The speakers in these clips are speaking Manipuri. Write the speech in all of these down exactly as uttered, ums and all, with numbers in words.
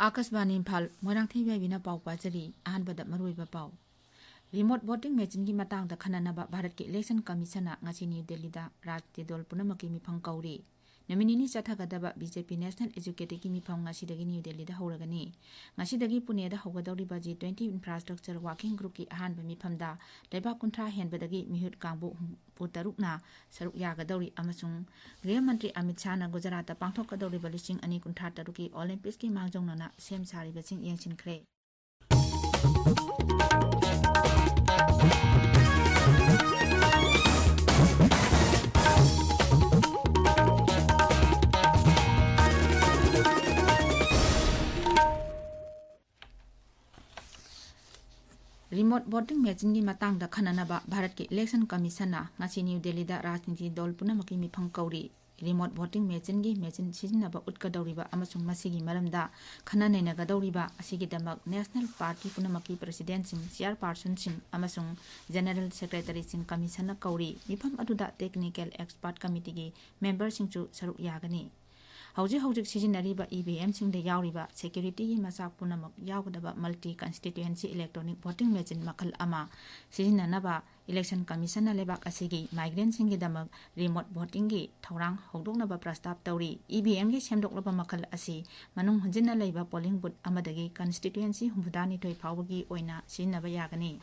ꯑꯥꯀꯥꯁꯕꯥꯅꯤ ꯏꯝꯐꯥꯜ, ꯃꯣꯏꯔꯥꯡꯊꯦꯝ ꯏꯕꯥꯏꯕꯤꯅ ꯄꯥꯎ ꯄꯥꯖꯔꯤ꯫ ꯑꯍꯥꯟꯕꯗ ꯃꯔꯨꯑꯣꯏꯕ ꯄꯥꯎ꯫ Remote voting machineꯒꯤ ꯃꯇꯥꯡꯗ ꯈꯟꯅꯅꯕ ꯚꯥꯔꯠꯀꯤ election commissionꯅ ꯉꯁꯤ ꯅ꯭ꯌꯨ ꯗꯦꯜꯂꯤꯗ ꯔꯥꯖꯅꯤꯇꯤ ꯗꯜ ꯄꯨꯝꯅꯃꯛꯀꯤ ꯃꯤꯐꯝ ꯀꯧꯔꯤ꯫ ꯅꯨꯃꯤꯠ ꯅꯤꯅꯤ ꯆꯠꯊꯒꯗꯕ BJP National Executiveꯀꯤ ꯃꯤꯐꯝ ꯉꯁꯤꯗꯒꯤ ꯅ꯭ꯌꯨ ꯗꯦꯜꯂꯤꯗ ꯍꯧꯔꯒꯅꯤ꯫ ꯉꯁꯤꯗꯒꯤ ꯄꯨꯅꯦꯗ ꯍꯧꯒꯗꯧꯔꯤꯕ G twenty Infrastructure Working Groupꯀꯤ ꯑꯍꯥꯟꯕ ꯃꯤꯐꯝꯗ ꯂꯩꯕꯥꯛ ꯀꯨꯟꯊ꯭ꯔꯥ ꯍꯦꯟꯕꯗꯒꯤ ꯃꯤꯍꯨꯠ ꯀꯥꯡꯕꯨ ꯍꯨꯝꯐꯨ ꯇꯔꯨꯛꯅ ꯁꯔꯨꯛ ꯌꯥꯒꯗꯧꯔꯤ ꯑꯃꯁꯨꯡ ꯒ꯭ꯔꯤꯍ ꯃꯟꯇ꯭ꯔꯤ ꯑꯃꯤꯠ ꯁꯥꯍꯅ ꯒꯨꯖꯔꯥꯠꯇ ꯄꯥꯡꯊꯣꯛꯀꯗꯧꯔꯤꯕ ꯂꯤꯁꯤꯡ ꯑꯅꯤ ꯀꯨꯟꯊ꯭ꯔꯥ ꯇꯔꯨꯛꯀꯤ ꯑꯣꯂꯦꯝꯄꯤꯛꯁꯀꯤ ꯃꯥꯡꯖꯧꯅꯅ ꯁꯦꯝ ꯁꯥꯔꯤꯕꯁꯤꯡ ꯌꯦꯡꯁꯤꯟꯈ꯭ꯔꯦ꯫ Remote voting machineꯒꯤ ꯃꯇꯥꯡꯗ ꯈꯟꯅꯅꯕ ꯚꯥꯔꯠꯀꯤ election commissionꯅ ꯉꯁꯤ ꯅ꯭ꯌꯨ ꯗꯦꯜꯂꯤꯗ ꯔꯥꯖꯅꯤꯇꯤ ꯗꯜ ꯄꯨꯝꯅꯃꯛꯀꯤ ꯃꯤꯐꯝ ꯀꯧꯔꯤ꯫ Remote voting machineꯒꯤ machine ꯁꯤꯖꯤꯟꯅꯕ ꯎꯠꯀꯗꯧꯔꯤꯕ ꯑꯃꯁꯨꯡ ꯃꯁꯤꯒꯤ ꯃꯔꯝꯗ ꯈꯟꯅ ꯅꯩꯅꯒꯗꯧꯔꯤꯕ ꯑꯁꯤꯒꯤꯗꯃꯛ national party ꯄꯨꯝꯅꯃꯛꯀꯤ presidentꯁꯤꯡ, chairpersonꯁꯤꯡ ꯑꯃꯁꯨꯡ general secretaryꯁꯤꯡ commissionꯅ ꯀꯧꯔꯤ꯫ ꯃꯤꯐꯝ ꯑꯗꯨꯗ technical expert committeeꯒꯤ memberꯁꯤꯡꯁꯨ ꯁꯔꯨꯛ ꯌꯥꯒꯅꯤ꯫ ꯍꯧꯖꯤꯛ ꯍꯧꯖꯤꯛ ꯁꯤꯖꯤꯟꯅꯔꯤꯕ EVMꯁꯤꯡꯗ ꯌꯥꯎꯔꯤꯕ securityꯒꯤ ꯃꯆꯥꯛ ꯄꯨꯝꯅꯃꯛ ꯌꯥꯎꯒꯗꯕ multi constituency electronic voting machine ꯃꯈꯜ ꯑꯃ ꯁꯤꯖꯤꯟꯅꯅꯕ election commissionꯅ ꯂꯩꯕꯥꯛ ꯑꯁꯤꯒꯤ migrantꯁꯤꯡꯒꯤꯗꯃꯛ remote votingꯒꯤ ꯊꯧꯔꯥꯡ ꯍꯧꯗꯣꯛꯅꯕ ꯄ꯭ꯔꯁꯇꯥꯞ ꯇꯧꯔꯤ꯫ EVMꯒꯤ ꯁꯦꯝꯗꯣꯛꯂꯕ ꯃꯈꯜ ꯑꯁꯤ ꯃꯅꯨꯡ ꯍꯟꯖꯤꯟꯅ ꯂꯩꯕ polling booth ꯑꯃꯗꯒꯤ constituency ꯍꯨꯝꯐꯨꯇꯔꯥꯅꯤꯊꯣꯏ ꯐꯥꯎꯕꯒꯤ ꯑꯣꯏꯅ ꯁꯤꯖꯤꯟꯅꯕ ꯌꯥꯒꯅꯤ꯫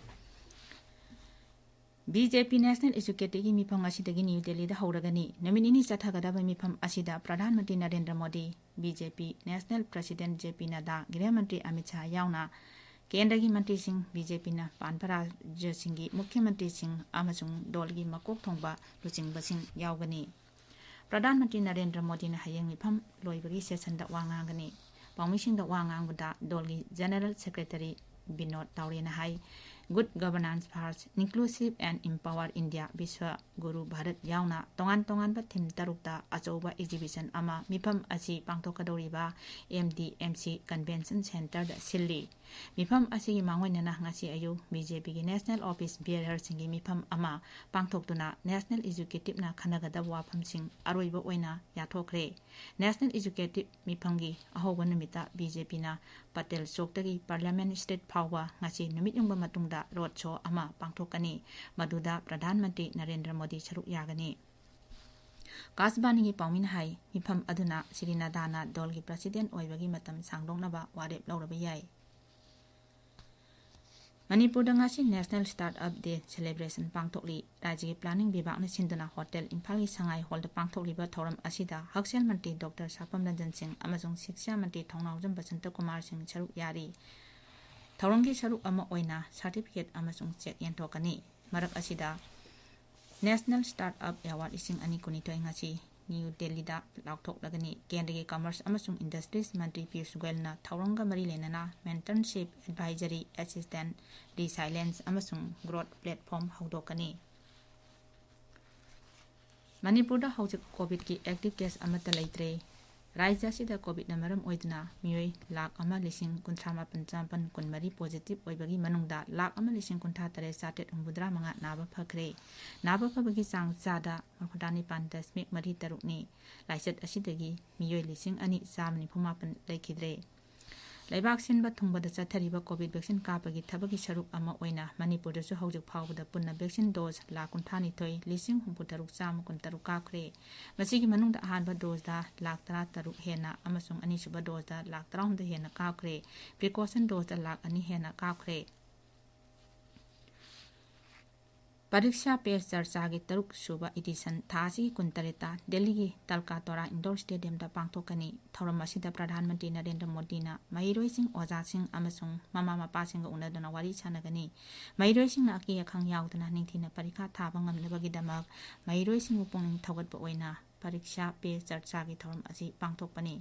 BJP National Executiveꯒꯤ ꯃꯤꯐꯝ ꯉꯁꯤꯗꯒꯤ ꯅ꯭ꯌꯨ ꯗꯦꯜꯂꯤꯗ ꯍꯧꯔꯒꯅꯤ꯫ ꯅꯨꯃꯤꯠ ꯅꯤꯅꯤ ꯆꯠꯊꯒꯗꯕ ꯃꯤꯐꯝ ꯑꯁꯤꯗ Pradhan Mantri Narendra Modi, BJP National President J P Nadda, ꯒ꯭ꯔꯤꯍ ꯃꯟꯇ꯭ꯔꯤ ꯑꯃꯤꯠ ꯁꯥꯍ ꯌꯥꯎꯅ ꯀꯦꯟꯗ꯭ꯔꯒꯤ ꯃꯟꯇ꯭ꯔꯤꯁꯤꯡ, BJPꯅ ꯄꯥꯟꯕ ꯔꯥꯖ꯭ꯌꯁꯤꯡꯒꯤ ꯃꯨꯈ꯭ꯌ ꯃꯟꯇ꯭ꯔꯤꯁꯤꯡ ꯑꯃꯁꯨꯡ ꯗꯜꯒꯤ ꯃꯀꯣꯛ ꯊꯣꯡꯕ ꯂꯨꯆꯤꯡꯕꯁꯤꯡ ꯌꯥꯎꯒꯅꯤ꯫ ꯄ꯭ꯔꯙꯥꯟ ꯃꯟꯇ꯭ꯔꯤ ꯅꯔꯦꯟꯗ꯭ꯔ ꯃꯣꯗꯤꯅ ꯍꯌꯦꯡ ꯃꯤꯐꯝ ꯂꯣꯏꯕꯒꯤ sessionꯗ ꯋꯥ ꯉꯥꯡꯒꯅꯤ꯫ ꯄꯥꯎꯃꯤꯁꯤꯡꯗ ꯋꯥ ꯉꯥꯡꯕꯗ ꯗꯜꯒꯤ General Secretary Vinod ꯇꯥꯎꯔꯦꯅ high, Good Governance First, Inclusive and Empower India, Visva ꯒꯨꯔꯨ ꯚꯥꯔꯠ ꯌꯥꯎꯅ ꯇꯣꯉꯥꯟ ꯇꯣꯉꯥꯟꯕ theme ꯇꯔꯨꯛꯇ ꯑꯆꯧꯕ exhibition ꯑꯃ ꯃꯤꯐꯝ ꯑꯁꯤ ꯄꯥꯡꯊꯣꯛꯀꯗꯧꯔꯤꯕ MDMC Convention Centreꯗ ꯁꯤꯜꯂꯤ꯫ ꯃꯤꯐꯝ ꯑꯁꯤꯒꯤ ꯃꯥꯡꯑꯣꯏꯅꯅ ꯉꯁꯤ ꯑꯌꯨꯛ ꯕꯤ ꯖꯦ ꯄꯤꯒꯤ ꯅꯦꯁꯅꯦꯜ ꯑꯣꯐꯤꯁ ꯕꯤꯌꯔꯔꯁꯤꯡꯒꯤ ꯃꯤꯐꯝ ꯑꯃ ꯄꯥꯡꯊꯣꯛꯇꯨꯅ ꯅꯦꯁꯅꯦꯜ ꯑꯦꯖꯨꯀꯦꯇꯤꯞꯅ ꯈꯟꯅꯒꯗꯕ ꯋꯥꯐꯝꯁꯤꯡ ꯑꯔꯣꯏꯕ ꯑꯣꯏꯅ ꯌꯥꯊꯣꯛꯈ꯭ꯔꯦ꯫ ꯅꯦꯁꯅꯦꯜ ꯑꯦꯖꯨꯀꯦꯇꯤꯞ ꯃꯤꯐꯝꯒꯤ ꯑꯍꯧꯕ ꯅꯨꯃꯤꯠꯇ ꯕꯤ ꯖꯦ ꯄꯤꯅ ꯄꯇꯦꯜ ꯆꯣꯛꯇꯒꯤ ꯄꯥꯔꯂꯤꯌꯥꯃꯦꯟ ꯁ꯭ꯇ꯭ꯔꯤꯠ ꯐꯥꯎꯕ ꯉꯁꯤ ꯅꯨꯃꯤꯠ ꯌꯨꯡꯕ ꯃꯇꯨꯡꯗ ꯔꯣꯗ ꯁꯣ ꯑꯃ ꯄꯥꯡꯊꯣꯛꯀꯅꯤ꯫ ꯃꯗꯨꯗ ꯄ꯭ꯔꯙꯥꯟ ꯃꯟꯇ꯭ꯔꯤ ꯅꯔꯦꯟꯗ꯭ꯔ ꯃꯣꯗꯤ ꯁꯔꯨꯛ ꯌꯥꯒꯅꯤ꯫ ꯑꯀꯥꯁꯕꯥꯅꯤꯒꯤ ꯄꯥꯎꯃꯤꯅ ꯍꯥꯏ, ꯃꯤꯐꯝ ꯑꯗꯨꯅ ꯁ꯭ꯔꯤ ꯅꯗꯥꯅ ꯗꯣꯜꯒꯤ ꯄ꯭ꯔꯁꯤꯗꯦꯟ ꯑꯣꯏꯕꯒꯤ ꯃꯇꯝ ꯁꯥꯡꯗꯣꯛꯅꯕ ꯋꯥꯔꯦꯞ ꯂꯧꯔꯕ ꯌꯥꯏ꯫ ꯃꯅꯤꯄꯨꯔꯗ ꯉꯁꯤ ꯅꯦꯁꯅꯦꯜ ꯁ꯭ꯇꯥꯔꯠ ꯑꯞ ꯗꯦ ꯁꯦꯂꯦꯕ꯭ꯔꯦꯁꯟ ꯄꯥꯡꯊꯣꯛꯂꯤ꯫ ꯔꯥꯖ꯭ꯌꯒꯤ ꯄ꯭ꯂꯥꯅꯤꯡ ꯕꯤꯚꯥꯒꯅ ꯁꯤꯟꯗꯨꯅ ꯍꯣꯇꯦꯜ ꯏꯝꯐꯥꯜꯒꯤ ꯁꯉꯥꯏ ꯍꯣꯜꯗ ꯄꯥꯡꯊꯣꯛꯂꯤꯕ ꯊꯧꯔꯝ ꯑꯁꯤꯗ ꯍꯛꯁꯦꯜ ꯃꯟꯇ꯭ꯔꯤ ꯗꯣꯛꯇꯔ ꯁꯥꯄꯝ ꯔꯟꯖꯟ ꯁꯤꯡ ꯑꯃꯁꯨꯡ ꯁꯤꯛꯁꯥ ꯃꯟꯇ꯭ꯔꯤ ꯊꯧꯅꯥꯎꯖꯝ ꯕꯁꯟꯇ ꯀꯨꯃꯥꯔ ꯁꯤꯡ ꯁꯔꯨꯛ ꯌꯥꯔꯤ꯫ ꯊꯧꯔꯝꯒꯤ ꯁꯔꯨꯛ ꯑꯃ ꯑꯣꯏꯅ ꯁꯥꯔꯇꯤꯐꯤꯀꯦꯠ ꯑꯃꯁꯨꯡ ꯆꯦꯛ ꯌꯦꯟꯊꯣꯛꯀꯅꯤ꯫ ꯃꯔꯛ ꯑꯁꯤꯗ ꯅꯦꯁꯅꯦꯜ ꯁ꯭ꯇꯥꯔꯠ ꯑꯞ ꯑꯦꯋꯥꯔꯗ ꯂꯤꯁꯤꯡ ꯑꯅꯤ ꯀꯨꯟꯅꯤꯊꯣꯏ ꯉꯁꯤ ꯅ꯭ꯌꯨ ꯗꯦꯜꯂꯤꯗ ꯂꯥꯎꯊꯣꯛꯂꯒꯅꯤ꯫ ꯀꯦꯟꯗ꯭ꯔꯒꯤ ꯀꯃꯔꯁ ꯑꯃꯁꯨꯡ ꯏꯟꯗꯁꯇ꯭ꯔꯤꯁ ꯃꯟꯇ꯭ꯔꯤ ꯄꯤꯌꯨꯁ ꯒꯣꯌꯜꯅ ꯊꯧꯔꯝꯒ ꯃꯔꯤ ꯂꯩꯅꯅ ꯃꯦꯟꯇꯔꯁꯤꯞ, ꯑꯦꯗꯚꯥꯏꯖꯔꯤ, ꯑꯦꯁꯤꯁꯇꯦꯟ, ꯔꯤꯁꯥꯏꯂꯦꯟꯁ ꯑꯃꯁꯨꯡ ꯒ꯭ꯔꯣꯠ ꯄ꯭ꯂꯦꯠꯐꯣꯝ ꯍꯧꯗꯣꯛꯀꯅꯤ꯫ ꯃꯅꯤꯄꯨꯔꯗ ꯍꯧꯖꯤꯛ ꯀꯣꯚꯤꯗꯀꯤ ꯑꯦꯛꯇꯤꯚ ꯀꯦꯁ ꯑꯃꯠꯇ ꯂꯩꯇ꯭ꯔꯦ꯫ ꯔꯥꯖ꯭ꯌ ꯑꯁꯤꯗ ꯀꯣꯚꯤꯗꯅ ꯃꯔꯝ ꯑꯣꯏꯗꯨꯅ ꯃꯤꯑꯣꯏ ꯂꯥꯈ ꯑꯃ ꯂꯤꯁꯤꯡ ꯀꯨꯟꯊ꯭ꯔꯥ ꯃꯥꯄꯟ ꯆꯥꯃꯥꯄꯟ ꯀꯨꯟꯃꯔꯤ ꯄꯣꯖꯤꯇꯤꯚ ꯑꯣꯏꯕꯒꯤ ꯃꯅꯨꯡꯗ ꯂꯥꯈ ꯑꯃ ꯂꯤꯁꯤꯡ ꯀꯨꯟꯊ꯭ꯔꯥ ꯇꯔꯦꯠ ꯆꯥꯇ꯭ꯔꯦꯠ ꯍꯨꯝꯐꯨꯇꯔꯥ ꯃꯉꯥ ꯅꯥꯕ ꯐꯈ꯭ꯔꯦ꯫ ꯅꯥꯕ ꯐꯕꯒꯤ ꯆꯥꯡ ꯆꯥꯗ ꯃꯔꯤꯐꯨꯇꯔꯥ ꯅꯤꯄꯥꯟ ꯗꯁꯃꯤꯛ ꯃꯔꯤ ꯇꯔꯨꯛꯅꯤ꯫ ꯂꯥꯏꯆꯠ ꯑꯁꯤꯗꯒꯤ ꯃꯤꯑꯣꯏ ꯂꯤꯁꯤꯡ ꯑꯅꯤ ꯆꯥꯝꯃ ꯅꯤꯐꯨ ꯃꯥꯄꯟ ꯂꯩꯈꯤꯗ꯭ꯔꯦ꯫ ꯂꯩꯕꯥꯛ ꯁꯤꯟꯕ ꯊꯨꯡꯕꯗ ꯆꯠꯊꯔꯤꯕ ꯀꯣꯚꯤꯗ ꯚꯦꯛꯁꯤꯟ ꯀꯥꯞꯄꯒꯤ ꯊꯕꯛꯀꯤ ꯁꯔꯨꯛ ꯑꯃ ꯑꯣꯏꯅ ꯃꯅꯤꯄꯨꯔꯗꯁꯨ ꯍꯧꯖꯤꯛ ꯐꯥꯎꯕꯗ ꯄꯨꯟꯅ ꯚꯦꯛꯁꯤꯟ ꯗꯣꯁ ꯂꯥꯈ ꯀꯨꯟꯊ꯭ꯔꯥꯅꯤꯊꯣꯏ ꯂꯤꯁꯤꯡ ꯍꯨꯝꯐꯨꯇꯔꯨꯛ ꯆꯥꯝꯃ ꯀꯨꯟꯇꯔꯨꯛ ꯀꯥꯞꯈ꯭ꯔꯦ꯫ ꯃꯁꯤꯒꯤ ꯃꯅꯨꯡꯗ ꯑꯍꯥꯟꯕ ꯗꯣꯁꯇ ꯂꯥꯈ ꯇꯔꯥꯇꯔꯨꯛ ꯍꯦꯟꯅ ꯑꯃꯁꯨꯡ ꯑꯅꯤꯁꯨꯕ ꯗꯣꯁꯇ ꯂꯥꯈ ꯇꯔꯥꯍꯨꯝꯗꯣꯏ ꯍꯦꯟꯅ ꯀꯥꯞꯈ꯭ꯔꯦ꯫ ꯄ꯭ꯔꯤꯀꯣꯁꯟ ꯗꯣꯁꯇ ꯂꯥꯈ ꯑꯅꯤ ꯍꯦꯟꯅ ꯀꯥꯞꯈ꯭ꯔꯦ꯫ ꯄꯔꯤꯛꯁꯥ ꯄꯦ ꯆꯔꯆꯥꯒꯤ ꯇꯔꯨꯛ ꯁꯨꯕ ꯏꯗꯤꯁꯟ ꯊꯥ ꯑꯁꯤꯒꯤ ꯀꯨꯟꯇꯔꯦꯠꯇ ꯗꯦꯜꯂꯤꯒꯤ ꯇꯜꯀꯥꯇꯣꯔꯥ ꯏꯟꯗꯣꯔ ꯁ꯭ꯇꯦꯗꯤꯌꯝꯗ ꯄꯥꯡꯊꯣꯛꯀꯅꯤ꯫ ꯊꯧꯔꯝ ꯑꯁꯤꯗ ꯄ꯭ꯔꯙꯥꯟ ꯃꯟꯇ꯭ꯔꯤ ꯅꯔꯦꯟꯗ꯭ꯔ ꯃꯣꯗꯤꯅ ꯃꯍꯩꯔꯣꯏꯁꯤꯡ, ꯑꯣꯖꯥꯁꯤꯡ ꯑꯃꯁꯨꯡ ꯃꯃꯥ ꯃꯄꯥꯁꯤꯡꯒ ꯎꯅꯗꯨꯅ ꯋꯥꯔꯤ ꯁꯥꯟꯅꯒꯅꯤ꯫ ꯃꯍꯩꯔꯣꯏꯁꯤꯡꯅ ꯑꯀꯤ ꯑꯈꯪ ꯌꯥꯎꯗꯅ ꯅꯤꯡꯊꯤꯅ ꯄꯔꯤꯈꯥ ꯊꯥꯕ ꯉꯝꯅꯕꯒꯤꯗꯃꯛ ꯃꯍꯩꯔꯣꯏꯁꯤꯡꯕꯨ ꯄꯨꯛꯅꯤꯡ ꯊꯧꯒꯠꯄ ꯑꯣꯏꯅ ꯄꯔꯤꯛꯁꯥ ꯄꯦ ꯆꯔꯆꯥꯒꯤ ꯊꯧꯔꯝ ꯑꯁꯤ ꯄꯥꯡꯊꯣꯛꯄꯅꯤ꯫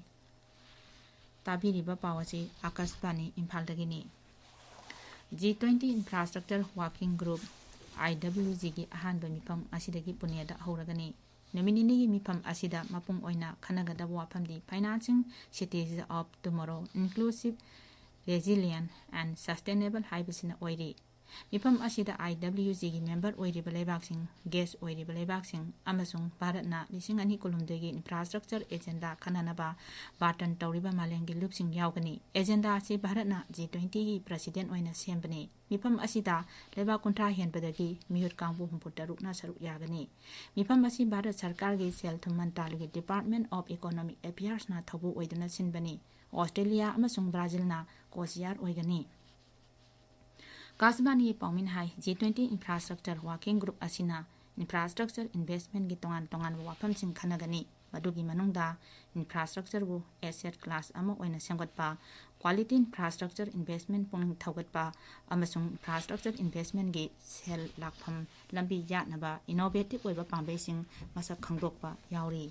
ꯇꯥꯕꯤꯔꯤꯕ ꯄꯥꯎ ꯑꯁꯤ ꯑꯥꯀꯥꯁꯕꯥꯅꯤ ꯏꯝꯐꯥꯜꯗꯒꯤꯅꯤ꯫ G twenty Infrastructure Working Group, ꯑꯥꯏ ꯗꯕ꯭ꯂꯤꯎ ꯖꯤꯒꯤ ꯑꯍꯥꯟꯕ ꯃꯤꯐꯝ ꯑꯁꯤꯗꯒꯤ ꯄꯨꯅꯦꯗ ꯍꯧꯔꯒꯅꯤ꯫ ꯅꯨꯃꯤꯠ ꯅꯤꯅꯤꯒꯤ ꯃꯤꯐꯝ ꯑꯁꯤꯗ ꯃꯄꯨꯡ ꯑꯣꯏꯅ ꯈꯟꯅꯒꯗꯕ ꯋꯥꯐꯝꯗꯤ Financing Cities of Tomorrow, Inclusive resilient and sustainable ꯍꯥꯏꯕꯁꯤꯅ ꯑꯣꯏꯔꯤ꯫ ꯃꯤꯐꯝ ꯑꯁꯤꯗ IWG ꯒꯤ member ꯑꯣꯏꯔꯤꯕ ꯂꯩꯕꯥꯛꯁꯤꯡ, guest ꯑꯣꯏꯔꯤꯕ ꯂꯩꯕꯥꯛꯁꯤꯡ ꯑꯃꯁꯨꯡ ꯚꯥꯔꯠꯅ ꯂꯤꯁꯤꯡ ꯑꯅꯤ ꯀꯨꯟꯍꯨꯝꯗꯣꯏꯒꯤ infrastructure agenda ꯈꯟꯅꯅꯕ barter ꯇꯧꯔꯤꯕ ꯃꯥꯂꯦꯝꯒꯤ ꯂꯨꯞꯁꯤꯡ ꯌꯥꯎꯒꯅꯤ꯫ Agenda ꯑꯁꯤ ꯚꯥꯔꯠꯅ G twenty ꯒꯤ president ꯑꯣꯏꯅ ꯁꯦꯝꯕꯅꯤ꯫ ꯃꯤꯐꯝ ꯑꯁꯤꯗ ꯂꯩꯕꯥꯛ ꯀꯨꯟꯊ꯭ꯔꯥ ꯍꯦꯟꯕꯗꯒꯤ ꯃꯤꯍꯨꯠ ꯀꯥꯡꯕꯨ ꯍꯨꯝꯐꯨ ꯇꯔꯨꯛꯅ ꯁꯔꯨꯛ ꯌꯥꯒꯅꯤ꯫ ꯃꯤꯐꯝ ꯑꯁꯤ ꯚꯥꯔꯠ ꯁꯔꯀꯥꯔꯒꯤ ꯁꯦꯜ ꯊꯨꯝ ꯃꯟꯇ꯭ꯔꯥꯂꯌꯒꯤ Department of Economic Affairs ꯅ ꯊꯧꯕꯨ ꯑꯣꯏꯗꯨꯅ ꯁꯤꯟꯕꯅꯤ꯫ ꯑꯣꯁꯇ꯭ꯔꯦꯂꯤꯌꯥ ꯑꯃꯁꯨꯡ ꯕ꯭ꯔꯥꯖꯤꯜꯅ co-chair ꯑꯣꯏꯒꯅꯤ꯫ ꯑꯀꯥꯁꯕꯥꯅꯤꯒꯤ ꯄꯥꯎꯃꯤꯅ ꯍꯥꯏ, G twenty infrastructure working group ꯑꯁꯤꯅ infrastructure investment ꯀꯤ ꯇꯣꯉꯥꯟ ꯇꯣꯉꯥꯟꯕ ꯋꯥꯐꯝꯁꯤꯡ ꯈꯟꯅꯒꯅꯤ꯫ ꯃꯗꯨꯒꯤ ꯃꯅꯨꯡꯗ infrastructure ꯕꯨ asset class ꯑꯃ ꯑꯣꯏꯅ ꯁꯦꯝꯒꯠꯄ, quality infrastructure investment ꯄꯨꯛꯅꯤꯡ ꯊꯧꯒꯠꯄ ꯑꯃꯁꯨꯡ infrastructure investment ꯀꯤ ꯁꯦꯜ ꯂꯥꯛꯐꯝ ꯂꯝꯕꯤ ꯌꯥꯠꯅꯕ innovative ꯑꯣꯏꯕ ꯄꯥꯝꯕꯩꯁꯤꯡ ꯃꯁꯛ ꯈꯪꯗꯣꯛꯄ ꯌꯥꯎꯔꯤ꯫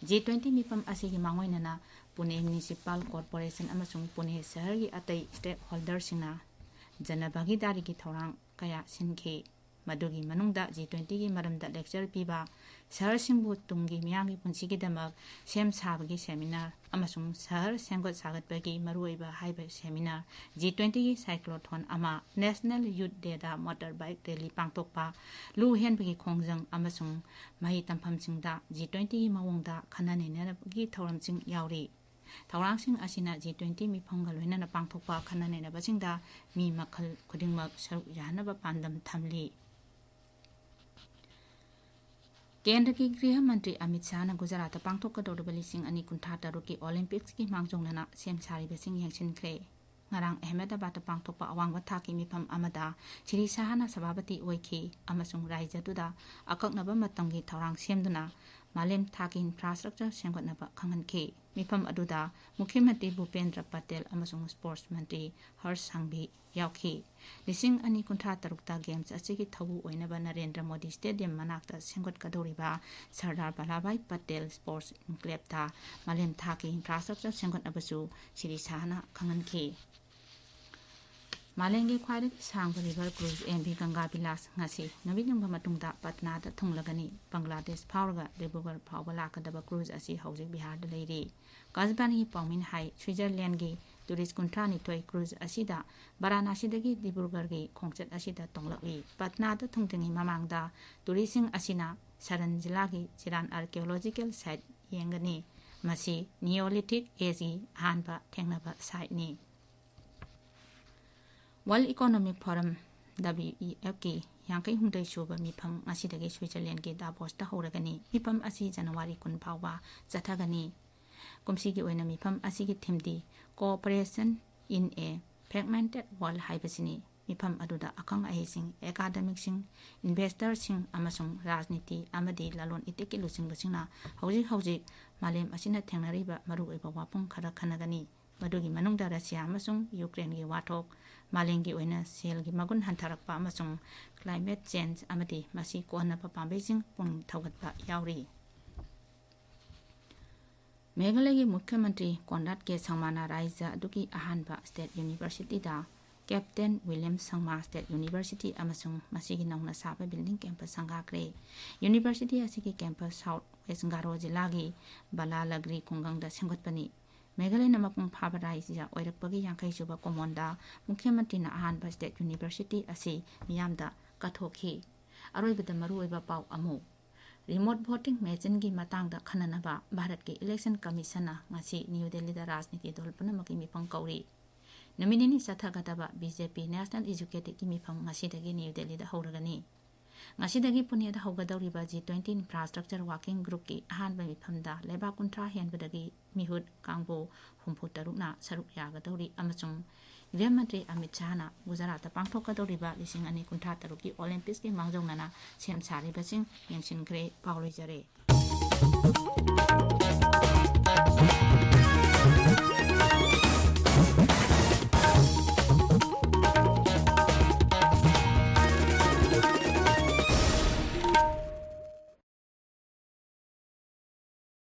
G twenty ꯃꯤꯐꯝ ꯑꯁꯤꯒꯤ ꯃꯥꯡꯑꯣꯏꯅꯅ ꯄꯨꯅꯦ Municipal Corporation ꯑꯃꯁꯨꯡ ꯄꯨꯅꯦ ꯁꯍꯔꯒꯤ ꯑꯇꯩ stakeholder ꯁꯤꯡꯅ ꯖꯅ ꯚꯥꯒꯤꯗꯥꯔꯤꯒꯤ ꯊꯧꯔꯥꯡ ꯀꯌꯥ ꯁꯤꯟꯈꯤ꯫ ꯃꯗꯨꯒꯤ ꯃꯅꯨꯡꯗ G twenty ꯒꯤ ꯃꯔꯝꯗ lecture ꯄꯤꯕ, ꯁꯍꯔꯁꯤꯡꯕꯨ ꯇꯨꯡꯒꯤ ꯃꯤꯌꯥꯝꯒꯤ ꯄꯨꯟꯁꯤꯒꯤꯗꯃꯛ ꯁꯦꯝ ꯁꯥꯕꯒꯤ seminar ꯑꯃꯁꯨꯡ ꯁꯍꯔ ꯁꯦꯝꯒꯠ ꯁꯥꯒꯠꯄꯒꯤ ꯃꯔꯨꯑꯣꯏꯕ ꯍꯥꯏꯕ seminar, G twenty ꯒꯤ cyclothon ꯑꯃ, National Youth Day ꯗ motorbike rally ꯄꯥꯡꯊꯣꯛꯄ, ꯂꯨ ꯍꯦꯟꯕꯒꯤ ꯈꯣꯡꯖꯪ ꯑꯃꯁꯨꯡ ꯃꯍꯩ ꯇꯝꯐꯝꯁꯤꯡꯗ G twenty ꯒꯤ ꯃꯑꯣꯡꯗ ꯈꯟꯅ ꯅꯩꯅꯕꯒꯤ ꯊꯧꯔꯝꯁꯤꯡ ꯌꯥꯎꯔꯤ꯫ ꯊꯧꯔꯥꯡꯁꯤꯡ ꯑꯁꯤꯅ G twenty ꯃꯤꯐꯝꯒ ꯂꯣꯏꯅꯅ ꯄꯥꯡꯊꯣꯛꯄ ꯈꯟꯅ ꯅꯩꯅꯕꯁꯤꯡꯗ ꯃꯤ ꯃꯈꯜ ꯈꯨꯗꯤꯡꯃꯛ ꯁꯔꯨꯛ ꯌꯥꯍꯟꯅꯕ ꯄꯥꯟꯗꯝ ꯊꯝꯂꯤ꯫ ꯀꯦꯟꯗ꯭ꯔꯒꯤ ꯒ꯭ꯔꯤꯍ ꯃꯟꯇ꯭ꯔꯤ ꯑꯃꯤꯠ ꯁꯥꯍꯅ ꯒꯨꯖꯔꯥꯠꯇ ꯄꯥꯡꯊꯣꯛꯀꯗꯧꯔꯤꯕ ꯂꯤꯁꯤꯡ ꯑꯅꯤ ꯀꯨꯟꯊ꯭ꯔꯥ ꯇꯔꯨꯛꯀꯤ ꯑꯣꯂꯤꯝꯄꯤꯛꯁꯀꯤ ꯃꯥꯡꯖꯧꯅꯅ ꯁꯦꯝ ꯁꯥꯔꯤꯕꯁꯤꯡ ꯌꯦꯡꯁꯤꯟꯈ꯭ꯔꯦ꯫ ꯉꯔꯥꯡ ꯑꯍꯃꯦꯗꯕꯥꯗꯇ ꯄꯥꯡꯊꯣꯛꯄ ꯑꯋꯥꯡꯕ ꯊꯥꯛꯀꯤ ꯃꯤꯐꯝ ꯑꯃꯗ ꯁ꯭ꯔꯤ ꯁꯥꯍꯅ ꯁꯚꯥꯄꯇꯤ ꯑꯣꯏꯈꯤ ꯑꯃꯁꯨꯡ ꯔꯥꯖ꯭ꯌꯗꯨꯗ ꯑꯀꯛꯅꯕ ꯃꯇꯝꯒꯤ ꯊꯧꯔꯥꯡ ꯁꯦꯝꯗꯨꯅ ꯃꯥꯂꯦꯝ ꯊꯥꯛꯀꯤ infrastructure ꯁꯦꯝꯒꯠꯅꯕ ꯈꯪꯍꯟꯈꯤ꯫ ꯃꯤꯐꯝ ꯑꯗꯨꯗ ꯃꯨꯈ꯭ꯌ ꯃꯟꯇ꯭ꯔꯤ ꯚꯨꯄꯦꯟꯗ꯭ꯔ ꯄꯇꯦꯜ ꯑꯃꯁꯨꯡ sports ꯃꯟꯇ꯭ꯔꯤ ꯍꯔꯁ ꯁꯪꯚꯤ ꯌꯥꯎꯈꯤ꯫ ꯂꯤꯁꯤꯡ ꯑꯅꯤ ꯀꯨꯟꯊ꯭ꯔꯥ ꯇꯔꯨꯛꯇ games ꯑꯁꯤꯒꯤ ꯊꯧꯕꯨ ꯑꯣꯏꯅꯕ ꯅꯔꯦꯟꯗ꯭ꯔ ꯃꯣꯗꯤ stadium ꯃꯅꯥꯛꯇ ꯁꯦꯝꯒꯠꯀꯗꯧꯔꯤꯕ ꯁꯔꯗꯥꯔ ꯚꯜꯂꯥꯚꯥꯏ ꯄꯇꯦꯜ sports enclave ꯇ ꯃꯥꯂꯦꯝ ꯊꯥꯛꯀꯤ infrastructure ꯁꯦꯝꯒꯠꯅꯕꯁꯨ ꯁ꯭ꯔꯤ ꯁꯥꯍꯅ ꯈꯪꯍꯟꯈꯤ꯫ ꯃꯥꯂꯦꯝꯒꯤ ꯈ꯭ꯋꯥꯏꯗꯒꯤ ꯁꯥꯡꯕ river cruise MV Ganga Vilas ꯉꯁꯤ ꯅꯨꯃꯤꯠ ꯌꯨꯡꯕ ꯃꯇꯨꯡꯗ ꯄꯠꯅꯥꯗ ꯊꯨꯡꯂꯒꯅꯤ꯫ ꯕꯪꯒ꯭ꯂꯥꯗꯦꯁ ꯐꯥꯎꯔꯒ ꯗꯤꯕ꯭ꯔꯨꯒꯔ ꯐꯥꯎꯕ ꯂꯥꯛꯀꯗꯕ cruise ꯑꯁꯤ ꯍꯧꯖꯤꯛ ꯕꯤꯍꯥꯔꯗ ꯂꯩꯔꯤ꯫ ꯑꯀꯥꯁꯕꯥꯅꯤꯒꯤ ꯄꯥꯎꯃꯤꯅ ꯍꯥꯏ, ꯁ꯭ꯋꯤꯖꯔꯂꯦꯟꯒꯤ ꯇꯨꯔꯤꯁ ꯀꯨꯟꯊ꯭ꯔꯥ ꯅꯤꯊꯣꯏ ꯀ꯭ꯔꯨꯖ ꯑꯁꯤꯗ ꯕꯔꯥꯅꯥꯁꯤꯗꯒꯤ ꯗꯤꯕ꯭ꯔꯨꯒꯔꯒꯤ ꯈꯣꯡꯆꯠ ꯑꯁꯤꯗ ꯇꯣꯡꯂꯛꯂꯤ꯫ ꯄꯠꯅꯥꯗ ꯊꯨꯡꯗ꯭ꯔꯤꯉꯩ ꯃꯃꯥꯡꯗ ꯇꯨꯔꯤꯁꯁꯤꯡ ꯑꯁꯤꯅ ꯁꯔꯟ ꯖꯤꯂꯥꯒꯤ ꯆꯤꯔꯥꯟ ꯑꯥꯔꯀꯤꯑꯣꯂꯣꯖꯤꯀꯦꯜ ꯁꯥꯏꯠ ꯌꯦꯡꯒꯅꯤ꯫ ꯃꯁꯤ ꯅꯤꯌꯣꯂꯤꯊꯤꯛ ꯑꯦꯖꯒꯤ ꯑꯍꯥꯟꯕ ꯊꯦꯡꯅꯕ ꯁꯥꯏꯠꯅꯤ꯫ World economic forum, W E ꯑꯦꯐꯀꯤ ꯌꯥꯡꯈꯩ ꯍꯨꯝꯗꯣꯏ ꯁꯨꯕ ꯃꯤꯐꯝ ꯉꯁꯤꯗꯒꯤ ꯁ꯭ꯋꯤꯖꯔꯂꯦꯟꯒꯤ ꯗꯥꯕꯣꯁꯇ ꯍꯧꯔꯒꯅꯤ꯫ ꯃꯤꯐꯝ ꯑꯁꯤ ꯖꯅꯋꯥꯔꯤ ꯀꯨꯟ ꯐꯥꯎꯕ ꯆꯠꯊꯒꯅꯤ꯫ ꯀꯨꯝꯁꯤꯒꯤ ꯑꯣꯏꯅ ꯃꯤꯐꯝ ꯑꯁꯤꯒꯤ ꯊꯤꯝꯗꯤ Cooperation in a Fragmented World ꯍꯥꯏꯕꯁꯤꯅꯤ꯫ ꯃꯤꯐꯝ ꯑꯗꯨꯗ ꯑꯈꯪ ꯑꯍꯩꯁꯤꯡ, ꯑꯦꯀꯥꯗꯃꯤꯛꯁꯤꯡ, ꯏꯟꯚꯦꯁꯇꯔꯁꯤꯡ ꯑꯃꯁꯨꯡ ꯔꯥꯖꯅꯤꯇꯤ ꯑꯃꯗꯤ ꯂꯂꯣꯟ ꯏꯇꯤꯛꯀꯤ ꯂꯨꯆꯤꯡꯕꯁꯤꯡꯅ ꯍꯧꯖꯤꯛ ꯍꯧꯖꯤꯛ ꯃꯥꯂꯦꯝ ꯑꯁꯤꯅ ꯊꯦꯡꯅꯔꯤꯕ ꯃꯔꯨꯑꯣꯏꯕ ꯋꯥꯐꯝ ꯈꯔ ꯈꯟꯅꯒꯅꯤ꯫ ꯃꯗꯨꯒꯤ ꯃꯅꯨꯡꯗ ꯔꯁꯤꯌꯥ ꯑꯃꯁꯨꯡ ꯌꯨꯀ꯭ꯔꯦꯟꯒꯤ ꯋꯥꯊꯣꯛ, ꯃꯥꯂꯦꯝꯒꯤ ꯑꯣꯏꯅ ꯁꯦꯜꯒꯤ ꯃꯒꯨꯟ ꯍꯟꯊꯔꯛꯄ ꯑꯃꯁꯨꯡ climate change ꯑꯃꯗꯤ ꯃꯁꯤ ꯀꯣꯛꯍꯟꯅꯕ ꯄꯥꯝꯕꯩꯁꯤꯡ ꯄꯨꯛꯅꯤꯡ ꯊꯧꯒꯠꯄ ꯌꯥꯎꯔꯤ꯫ ꯃꯦꯘꯥꯂꯌꯒꯤ ꯃꯨꯈ꯭ꯌ ꯃꯟꯇ꯭ꯔꯤ ꯀꯣꯟꯔꯥꯗ ꯀꯦ ꯁꯪꯃꯥꯅ ꯔꯥꯖ꯭ꯌ ꯑꯗꯨꯒꯤ ꯑꯍꯥꯟꯕ ꯁ꯭ꯇꯦꯠ ꯌꯨꯅꯤꯚꯔꯁꯤꯇꯤꯗ ꯀꯦꯞꯇꯦꯟ ꯋꯤꯂꯤꯌꯝ ꯁꯪꯃꯥ ꯁ꯭ꯇꯦꯠ ꯌꯨꯅꯤꯚꯔꯁꯤꯇꯤ ꯑꯃꯁꯨꯡ ꯃꯁꯤꯒꯤ ꯅꯧꯅ ꯁꯥꯕ ꯕꯤꯜꯗꯤꯡ ꯀꯦꯝꯄꯁ ꯁꯪꯒꯥꯈ꯭ꯔꯦ꯫ ꯌꯨꯅꯤꯚꯔꯁꯤꯇꯤ ꯑꯁꯤꯒꯤ ꯀꯦꯝꯄꯁ ꯁꯥꯎꯠ ꯋꯦꯁ ꯒꯥꯔꯣ ꯖꯤꯂꯥꯒꯤ ꯕꯂꯥꯂꯒ꯭ꯔꯤ ꯈꯨꯡꯒꯪꯗ ꯁꯦꯝꯒꯠꯄꯅꯤ꯫ ꯃꯦꯘꯥꯂꯌꯅ ꯃꯄꯨꯡ ꯐꯥꯕ ꯔꯥꯖ꯭ꯌ ꯑꯣꯏꯔꯛꯄꯒꯤ ꯌꯥꯡꯈꯩ ꯁꯨꯕ ꯀꯨꯝꯑꯣꯟꯗ ꯃꯨꯈ꯭ꯌ ꯃꯟꯇ꯭ꯔꯤꯅ ꯑꯍꯥꯟꯕ ꯁ꯭ꯇꯦꯠ ꯌꯨꯅꯤꯚꯔꯁꯤꯇꯤ ꯑꯁꯤ ꯃꯤꯌꯥꯝꯗ ꯀꯠꯊꯣꯛꯈꯤ꯫ ꯑꯔꯣꯏꯕꯗ ꯃꯔꯨꯑꯣꯏꯕ ꯄꯥꯎ ꯑꯃꯨꯛ꯫ ꯔꯤꯃꯣꯠ ꯚꯣꯇꯤꯡ ꯃꯦꯆꯤꯟꯒꯤ ꯃꯇꯥꯡꯗ ꯈꯟꯅꯅꯕ ꯚꯥꯔꯠꯀꯤ ꯏꯂꯦꯛꯁꯟ ꯀꯃꯤꯁꯟꯅ ꯉꯁꯤ ꯅ꯭ꯌꯨ ꯗꯦꯜꯂꯤꯗ ꯔꯥꯖꯅꯤꯇꯤ ꯗꯜ ꯄꯨꯝꯅꯃꯛꯀꯤ ꯃꯤꯐꯝ ꯀꯧꯔꯤ꯫ ꯅꯨꯃꯤꯠ ꯅꯤꯅꯤ ꯆꯠꯊꯒꯗꯕ ꯕꯤ ꯖꯦ ꯄꯤ ꯅꯦꯁꯅꯦꯜ ꯑꯦꯖꯨꯀꯦꯇꯤꯚꯀꯤ ꯃꯤꯐꯝ ꯉꯁꯤꯗꯒꯤ ꯅ꯭ꯌꯨ ꯗꯦꯜꯂꯤꯗ ꯍꯧꯔꯒꯅꯤ꯫ ꯉꯁꯤꯗꯒꯤ ꯄꯨꯅꯦꯗ ꯍꯧꯒꯗꯧꯔꯤꯕ ꯖꯤ ꯇ꯭ꯋꯦꯟꯇꯤ ꯏꯟꯐ꯭ꯔꯥꯁ꯭ꯇ꯭ꯔꯛꯆꯔ ꯋꯥꯔꯀꯤꯡ ꯒ꯭ꯔꯨꯞꯀꯤ ꯑꯍꯥꯟꯕ ꯃꯤꯐꯝꯗ ꯂꯩꯕꯥꯛ ꯀꯨꯟꯊ꯭ꯔꯥ ꯍꯦꯟꯕꯗꯒꯤ ꯃꯤꯍꯨꯠ ꯀꯥꯡꯕꯨ ꯍꯨꯝꯐꯨ ꯇꯔꯨꯛꯅ ꯁꯔꯨꯛ ꯌꯥꯒꯗꯧꯔꯤ ꯑꯃꯁꯨꯡ ꯒ꯭ꯔꯤꯍ ꯃꯟꯇ꯭ꯔꯤ ꯑꯃꯤꯠ ꯁꯥꯍꯅ ꯒꯨꯖꯔꯥꯠꯇ ꯄꯥꯡꯊꯣꯛꯀꯗꯧꯔꯤꯕ ꯂꯤꯁꯤꯡ ꯑꯅꯤ ꯀꯨꯟꯊ꯭ꯔꯥ ꯇꯔꯨꯛꯀꯤ ꯑꯣꯂꯦꯝꯄꯤꯛꯁꯀꯤ ꯃꯥꯡꯖꯧꯅꯅ ꯁꯦꯝ ꯁꯥꯔꯤꯕꯁꯤꯡ ꯌꯦꯡꯁꯤꯟꯈ꯭ꯔꯦ꯫ ꯄꯥꯎ ꯂꯣꯏꯖꯔꯦ꯫